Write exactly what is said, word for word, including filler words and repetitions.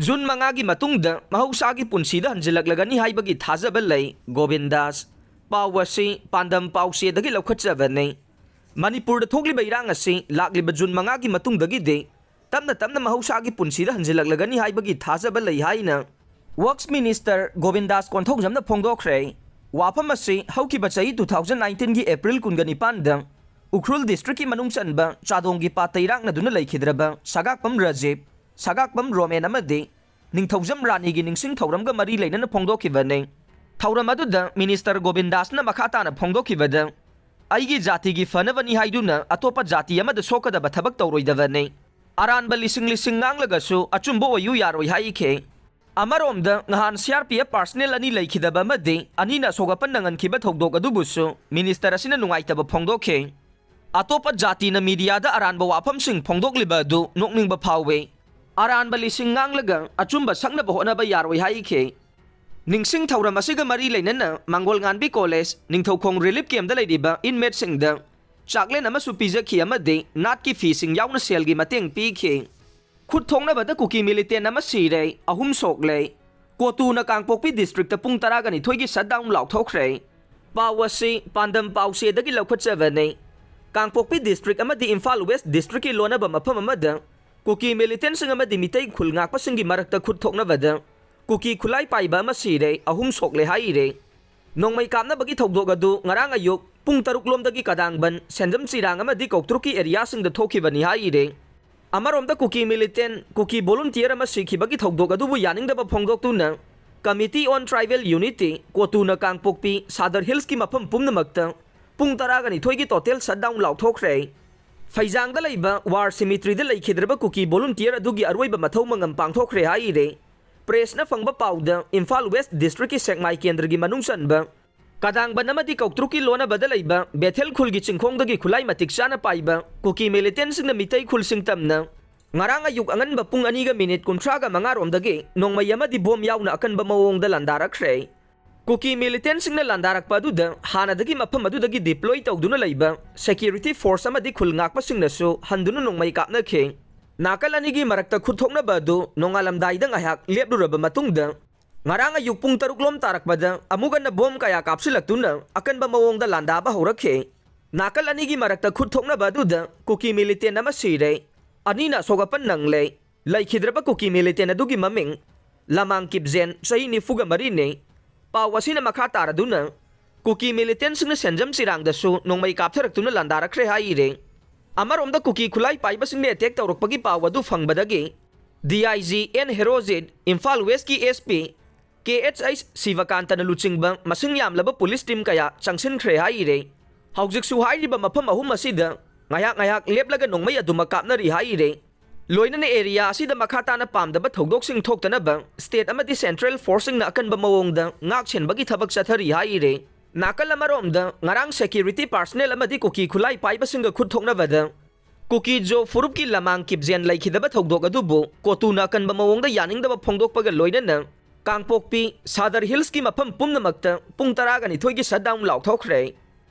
June ꯃꯉꯥꯒꯤ ꯃꯇꯨꯡꯗ ꯃꯍꯧꯁꯥꯒꯤ ꯄꯨꯟꯁꯤꯗ ꯍꯟꯖꯤꯜꯂꯛꯂꯒꯅꯤ ꯍꯥꯏꯕꯒꯤ ꯊꯥꯖꯕ ꯂꯩ꯫ ꯒꯣꯕꯤꯟꯗꯥꯁ꯫ ꯄꯥꯎ ꯑꯁꯤ ꯄꯥꯟꯗꯝ ꯄꯥꯎꯆꯦꯗꯒꯤ ꯂꯧꯈꯠꯆꯕꯅꯤ꯫ ꯃꯅꯤꯄꯨꯔꯗ ꯊꯣꯛꯂꯤꯕ ꯏꯔꯥꯡ ꯑꯁꯤ ꯂꯥꯛꯂꯤꯕ ꯖꯨꯟ ꯃꯉꯥꯒꯤ ꯃꯇꯨꯡꯗꯒꯤꯗꯤ ꯇꯞꯅ ꯇꯞꯅ ꯃꯍꯧꯁꯥꯒꯤ ꯄꯨꯟꯁꯤꯗ ꯍꯟꯖꯤꯜꯂꯛꯂꯒꯅꯤ ꯍꯥꯏꯕꯒꯤ ꯊꯥꯖꯕ ꯂꯩ ꯍꯥꯏꯅ ꯋꯔꯛꯁ ꯃꯤꯅꯤꯁꯇꯔ ꯒꯣꯕꯤꯟꯗꯥꯁ ꯀꯣꯟꯊꯧꯖꯝꯅ ꯐꯣꯡꯗꯣꯛꯈ꯭ꯔꯦ꯫ ꯋꯥꯐꯝ ꯑꯁꯤ ꯍꯧꯈꯤꯕ ꯆꯍꯤ two thousand nineteenꯒꯤ April ꯀꯨꯟꯒ ꯅꯤꯄꯥꯟꯗ ꯎꯈ꯭ꯔꯨꯜ ꯗꯤꯁꯇ꯭ꯔꯤꯛꯀꯤ ꯃꯅꯨꯡ ꯆꯟꯕ ꯆꯥꯗꯣꯡꯒꯤ ꯄꯥꯠꯇ ꯏꯔꯥꯛꯅꯗꯨꯅ ꯂꯩꯈꯤꯗ꯭ꯔꯕ ꯁꯒꯥꯛꯄꯝ ꯔꯥꯖꯤꯕ, ꯁꯒꯥꯛꯄꯝ ꯔꯣꯃꯦꯟ ꯑꯃꯗꯤ ꯅꯤꯡꯊꯧꯖꯝ ꯔꯥꯅꯤꯒꯤ ꯅꯤꯡꯁꯤꯡ ꯊꯧꯔꯝꯒ ꯃꯔꯤ ꯂꯩꯅꯅ ꯐꯣꯡꯗꯣꯛꯈꯤꯕꯅꯤ꯫ ꯊꯧꯔꯝ ꯑꯗꯨꯗ ꯃꯤꯅꯤꯁꯇꯔ ꯒꯣꯕꯤꯟꯗꯥꯁꯅ ꯃꯈꯥ ꯇꯥꯅ ꯐꯣꯡꯗꯣꯛꯈꯤꯕꯗ, ꯑꯩꯒꯤ ꯖꯥꯇꯤꯒꯤ ꯐꯅꯕꯅꯤ ꯍꯥꯏꯗꯨꯅ ꯑꯇꯣꯞꯄ ꯖꯥꯇꯤ ꯑꯃꯗ ꯁꯣꯛꯀꯗꯕ ꯊꯕꯛ ꯇꯧꯔꯣꯏꯗꯕꯅꯤ꯫ ꯑꯔꯥꯟꯕ ꯂꯤꯁꯤꯡ ꯂꯤꯁꯤꯡ ꯉꯥꯡꯂꯒꯁꯨ ꯑꯆꯨꯝꯕ ꯑꯣꯏꯌꯨ ꯌꯥꯔꯣꯏ ꯍꯥꯏꯈꯤ꯫ ꯑꯃꯔꯣꯝꯗ ꯉꯍꯥꯟ C R P F personnel ꯑꯅꯤ ꯂꯩꯈꯤꯗꯕ ꯑꯃꯗꯤ ꯑꯅꯤꯅ ꯑꯁꯣꯛ ꯑꯄꯟ ꯅꯪꯍꯟꯈꯤꯕ ꯊꯧꯗꯣꯛ ꯑꯗꯨꯕꯨꯁꯨ ꯃꯤꯅꯤꯁꯇꯔ ꯑꯁꯤꯅ ꯅꯨꯡꯉꯥꯏꯇꯕ ꯐꯣꯡꯗꯣꯛꯈꯤ꯫ ꯑꯇꯣꯞꯄ ꯖꯥꯇꯤꯅ ꯃꯤꯗꯤꯌꯥꯗ ꯑꯔꯥꯟꯕ ꯋꯥꯐꯝꯁꯤꯡ ꯐꯣꯡꯗꯣꯛꯂꯤꯕ ꯑꯗꯨ ꯅꯣꯛꯅꯤꯡꯕ ꯐꯥꯎꯏ꯫ ꯑꯔꯥꯟꯕ ꯂꯤꯁꯤꯡ ꯉꯥꯡꯂꯒ ꯑꯆꯨꯝꯕ ꯁꯛꯅꯕ ꯍꯣꯠꯅꯕ ꯌꯥꯔꯣꯏ ꯍꯥꯏꯈꯤ꯫ ꯅꯤꯡꯁꯤꯡ ꯊꯧꯔꯝ ꯑꯁꯤꯒ ꯃꯔꯤ ꯂꯩꯅꯅ ꯃꯥꯡꯒꯣꯜ ꯉꯥꯟꯕꯤ ꯀꯣꯂꯦꯖ, ꯅꯤꯡꯊꯧꯈꯣꯡ ꯔꯤꯂꯤꯐ ꯀꯦꯝꯗ ꯂꯩꯔꯤꯕ ꯏꯟꯃꯦꯠꯁꯤꯡꯗ ꯆꯥꯛꯂꯦꯟ ꯑꯃꯁꯨ ꯄꯤꯖꯈꯤ ꯑꯃꯗꯤ ꯅꯥꯠꯀꯤ ꯐꯤꯁꯤꯡ ꯌꯥꯎꯅ ꯁꯦꯜꯒꯤ ꯃꯇꯦꯡ ꯄꯤꯈꯤ꯫ ꯈꯨꯠ ꯊꯣꯛꯅꯕꯗ ꯀꯨꯀꯤ ꯃꯤꯂꯤꯇꯦꯟ ꯑꯃ ꯁꯤꯔꯦ, ꯑꯍꯨꯝ ꯁꯣꯛꯂꯦ꯫ ꯀꯣꯇꯨꯅ ꯀꯥꯡꯄꯣꯛꯄꯤ ꯗꯤꯁꯇ꯭ꯔꯤꯛꯇ ꯄꯨꯡ ꯇꯔꯥꯒ ꯅꯤꯊꯣꯏꯒꯤ ꯁꯠꯗꯥꯎꯟ ꯂꯥꯎꯊꯣꯛꯈ꯭ꯔꯦ꯫ ꯄꯥꯎ ꯑꯁꯤ ꯄꯥꯟꯗꯝ ꯄꯥꯎꯆꯦꯗꯒꯤ ꯂꯧꯈꯠꯆꯕꯅꯤ꯫ ꯀꯥꯡꯄꯣꯛꯄꯤ ꯗꯤꯁꯇ꯭ꯔꯤꯛ ꯑꯃꯗꯤ ꯏꯝꯐꯥꯜ ꯋꯦꯁ ꯗꯤꯁꯇ꯭ꯔꯤꯛꯀꯤ ꯂꯣꯟꯅꯕ ꯃꯐꯝ ꯑꯃꯗ ꯀꯨꯀꯤ ꯃꯤꯂꯤꯇꯦꯟꯁꯤꯡ ꯑꯃꯗꯤ ꯃꯤꯇꯩ ꯈꯨꯜ ꯉꯥꯛꯄꯁꯤꯡꯒꯤ ꯃꯔꯛꯇ ꯈꯨꯠ ꯊꯣꯛꯅꯕꯗ ꯀꯨꯀꯤ ꯈꯨꯠꯂꯥꯏ ꯄꯥꯏꯕ ꯑꯃ ꯁꯤꯔꯦ, ꯑꯍꯨꯝ ꯁꯣꯛꯂꯦ ꯍꯥꯏꯔꯦ꯫ ꯅꯣꯡꯃꯩ ꯀꯥꯞꯅꯕꯒꯤ ꯊꯧꯗꯣꯛ ꯑꯗꯨ ꯉꯔꯥꯡ ꯑꯌꯨꯛ ꯄꯨꯡ ꯇꯔꯨꯛ ꯂꯣꯝꯗꯒꯤ ꯀꯗꯥꯡꯕꯟ, ꯁꯦꯟꯖꯝ ꯆꯤꯔꯥꯡ ꯑꯃꯗꯤ ꯀꯧꯇ꯭ꯔꯨꯛꯀꯤ ꯑꯦꯔꯤꯌꯥꯁꯤꯡꯗ ꯊꯣꯛꯈꯤꯕꯅꯤ ꯍꯥꯏꯔꯦ꯫ ꯑꯃꯔꯣꯝꯗ ꯀꯨꯀꯤ ꯃꯤꯂꯤꯇꯦꯟ, ꯀꯨꯀꯤ ꯚꯣꯂꯨꯟꯇꯤꯌꯔ ꯑꯃ ꯁꯤꯈꯤꯕꯒꯤ ꯊꯧꯗꯣꯛ ꯑꯗꯨꯕꯨ ꯌꯥꯅꯤꯡꯗꯕ ꯐꯣꯡꯗꯣꯛꯇꯨꯅ Committee on Tribal Unity, ꯀꯣꯇꯨꯅ ꯀꯥꯡꯄꯣꯛꯄꯤ, ꯁꯥꯗꯔ ꯍꯤꯜꯁꯀꯤ ꯃꯐꯝ ꯄꯨꯝꯅꯃꯛꯇ ꯄꯨꯡ ꯇꯔꯥꯒ ꯅꯤꯊꯣꯏꯒꯤ ꯇꯣꯇꯦꯜ ꯁꯠꯗꯥꯎꯟ ꯂꯥꯎꯊꯣꯛꯈ꯭ꯔꯦ꯫ ꯐꯩꯖꯥꯡꯗ ꯂꯩꯕ ꯋꯥꯔ ꯁꯤꯃꯤꯇ꯭ꯔꯤꯗ ꯂꯩꯈꯤꯗ꯭ꯔꯕ ꯀꯨꯀꯤ ꯚꯣꯂꯨꯟꯇꯤꯌꯔ ꯑꯗꯨꯒꯤ ꯑꯔꯣꯏꯕ ꯃꯊꯧ ꯃꯉꯝ ꯄꯥꯡꯊꯣꯛꯈ꯭ꯔꯦ ꯍꯥꯏꯔꯦ꯫ ꯄ꯭ꯔꯦꯁꯅ ꯐꯪꯕ ꯄꯥꯎꯗ ꯏꯝꯐꯥꯜ ꯋꯦꯁ ꯗꯤꯁꯇ꯭ꯔꯤꯛꯀꯤ ꯁꯦꯛꯃꯥꯏ ꯀꯦꯟꯗ꯭ꯔꯒꯤ ꯃꯅꯨꯡ ꯆꯟꯕ ꯀꯗꯥꯡꯕꯟ ꯑꯃꯗꯤ ꯀꯧꯇ꯭ꯔꯨꯛꯀꯤ ꯂꯣꯟꯅꯕꯗ ꯂꯩꯕ ꯕꯦꯊꯦꯜ ꯈꯨꯜꯒꯤ ꯆꯤꯡꯈꯣꯡꯗꯒꯤ ꯈꯨꯠꯂꯥꯏ ꯃꯇꯤꯛ ꯆꯥꯅ ꯄꯥꯏꯕ ꯀꯨꯀꯤ ꯃꯤꯂꯤꯇꯦꯟꯁꯤꯡꯅ ꯃꯤꯇꯩ ꯈꯨꯜꯁꯤꯡ ꯇꯝꯅ ꯉꯔꯥꯡ ꯑꯌꯨꯛ ꯑꯉꯟꯕ ꯄꯨꯡ ꯑꯅꯤꯒ ꯃꯤꯅꯤꯠ ꯀꯨꯟꯊ꯭ꯔꯥꯒ ꯃꯉꯥ ꯔꯣꯝꯗꯒꯤ ꯅꯣꯡꯃꯩ ꯑꯃꯗꯤ ꯕꯣꯝ ꯌꯥꯎꯅ ꯑꯀꯟꯕ ꯃꯑꯣꯡꯗ ꯂꯥꯟꯗꯥꯔꯛꯈ꯭ꯔꯦ꯫ ꯀꯨꯀꯤ ꯃꯤꯂꯤꯇꯦꯟꯁꯤꯡꯅ ꯂꯥꯟꯗꯥꯔꯛꯄ ꯑꯗꯨꯗ ꯍꯥꯟꯅꯗꯒꯤ ꯃꯐꯝ ꯑꯗꯨꯗꯒꯤ ꯗꯤꯄ꯭ꯂꯣꯏ ꯇꯧꯗꯨꯅ ꯂꯩꯕ ꯁꯦꯀ꯭ꯌꯨꯔꯤꯇꯤ ꯐꯣꯔꯁ ꯑꯃꯗꯤ ꯈꯨꯜ ꯉꯥꯛꯄꯁꯤꯡꯅꯁꯨ ꯍꯟꯗꯨꯅ ꯅꯣꯡꯃꯩ ꯀꯥꯞꯅꯈꯤ꯫ ꯅꯥꯀꯜ ꯑꯅꯤꯒꯤ ꯃꯔꯛꯇ ꯈꯨꯠ ꯊꯣꯛꯅꯕ ꯑꯗꯨ ꯅꯣꯡꯉꯥꯜꯂꯝꯗꯥꯏꯗ ꯉꯥꯏꯍꯥꯛ ꯂꯦꯞꯂꯨꯔꯕ ꯃꯇꯨꯡꯗ, ꯉꯔꯥꯡ ꯑꯌꯨꯛ ꯄꯨꯡ ꯇꯔꯨꯛ ꯂꯣꯝ ꯇꯥꯔꯛꯄꯗ ꯑꯃꯨꯛ ꯍꯟꯅ ꯕꯣꯝ ꯀꯌꯥ ꯀꯥꯞꯁꯤꯜꯂꯛꯇꯨꯅ ꯑꯀꯟꯕ ꯃꯑꯣꯡꯗ ꯂꯥꯟꯗꯥꯕ ꯍꯧꯔꯛꯈꯤ꯫ ꯅꯥꯀꯜ ꯑꯅꯤꯒꯤ ꯃꯔꯛꯇ ꯈꯨꯠ ꯊꯣꯛꯅꯕ ꯑꯗꯨꯗ ꯀꯨꯀꯤ militant ꯑꯃ ꯁꯤꯔꯦ, ꯑꯅꯤꯅ ꯑꯁꯣꯛ ꯑꯄꯟ ꯅꯪꯂꯦ꯫ ꯂꯩꯈꯤꯗ꯭ꯔꯕ ꯀꯨꯀꯤ militant ꯑꯗꯨꯒꯤ ꯃꯃꯤꯡ ꯂꯃꯥꯡ ꯀꯤꯞꯖꯦꯟ, ꯆꯍꯤ ꯅꯤꯐꯨꯒ ꯃꯔꯤꯅꯤ꯫ ꯄꯥꯎ ꯑꯁꯤꯅ ꯃꯈꯥ ꯇꯥꯔꯗꯨꯅ, ꯀꯨꯀꯤ militantꯁꯤꯡꯅ ꯁꯦꯟꯖꯝ ꯆꯤꯔꯥꯡꯗꯁꯨ ꯅꯣꯡꯃꯩ ꯀꯥꯞꯊꯔꯛꯇꯨꯅ ꯂꯥꯟꯗꯥꯔꯛꯈ꯭ꯔꯦ ꯍꯥꯏꯔꯦ꯫ ꯑꯃꯔꯣꯝꯗ ꯀꯨꯀꯤ ꯈꯨꯠꯂꯥꯏ ꯄꯥꯏꯕꯁꯤꯡꯅ attack ꯇꯧꯔꯛꯄꯒꯤ ꯄꯥꯎ ꯑꯗꯨ ꯐꯪꯕꯗꯒꯤ D I G N Herojit, Imphal Westꯀꯤ S P K H H ꯁꯤꯕꯀꯥꯟꯇꯅ ꯂꯨꯆꯤꯡꯕ ꯃꯁꯤꯡ ꯌꯥꯝꯂꯕ police team ꯀꯌꯥ ꯆꯪꯁꯤꯟꯈ꯭ꯔꯦ ꯍꯥꯏꯔꯦ꯫ ꯍꯧꯖꯤꯛꯁꯨ ꯍꯥꯏꯔꯤꯕ ꯃꯐꯝ ꯑꯍꯨꯝ ꯑꯁꯤꯗ ꯉꯥꯏꯍꯥꯛ ꯉꯥꯏꯍꯥꯛ ꯂꯦꯞꯂꯒ ꯅꯣꯡꯃꯩ ꯑꯗꯨꯃꯛ ꯀꯥꯞꯅꯔꯤ ꯍꯥꯏꯔꯦ꯫ ꯂꯣꯏꯅꯅ area ꯑꯁꯤꯗ ꯃꯈꯥ ꯇꯥꯅ ꯄꯥꯝꯗꯕ ꯊꯧꯗꯣꯛꯁꯤꯡ ꯊꯣꯛꯇꯅꯕ state ꯑꯃꯗꯤ central forceꯁꯤꯡꯅ ꯑꯀꯟꯕ ꯃꯑꯣꯡꯗ ꯉꯥꯛ ꯁꯦꯟꯕꯒꯤ ꯊꯕꯛ ꯆꯠꯊꯔꯤ ꯍꯥꯏꯔꯦ꯫ ꯅꯥꯀꯜ ꯑꯃꯔꯣꯝꯗ, ꯉꯔꯥꯡ security personnel ꯑꯃꯗꯤ ꯀꯨꯀꯤ ꯈꯨꯠꯂꯥꯏ ꯄꯥꯏꯕꯁꯤꯡꯒ ꯈꯨꯠ ꯊꯣꯛꯅꯕꯗ ꯀꯨꯀꯤ ꯖꯣ ꯐꯨꯔꯨꯞꯀꯤ ꯂꯃꯥꯡ ꯀꯤꯞꯖꯦꯟ ꯂꯩꯈꯤꯗꯕ ꯊꯧꯗꯣꯛ ꯑꯗꯨꯕꯨ ꯀꯣꯇꯨꯅ ꯑꯀꯟꯕ ꯃꯑꯣꯡꯗ ꯌꯥꯅꯤꯡꯗꯕ ꯐꯣꯡꯗꯣꯛꯄꯒ ꯂꯣꯏꯅꯅ ꯀꯥꯡꯄꯣꯛꯄꯤ, ꯁꯥꯗꯔ ꯍꯤꯜꯁꯀꯤ ꯃꯐꯝ ꯄꯨꯝꯅꯃꯛꯇ ꯄꯨꯡ ꯇꯔꯥꯒ ꯅꯤꯊꯣꯏꯒꯤ shutdown ꯂꯥꯎꯊꯣꯛꯈ꯭ꯔꯦ꯫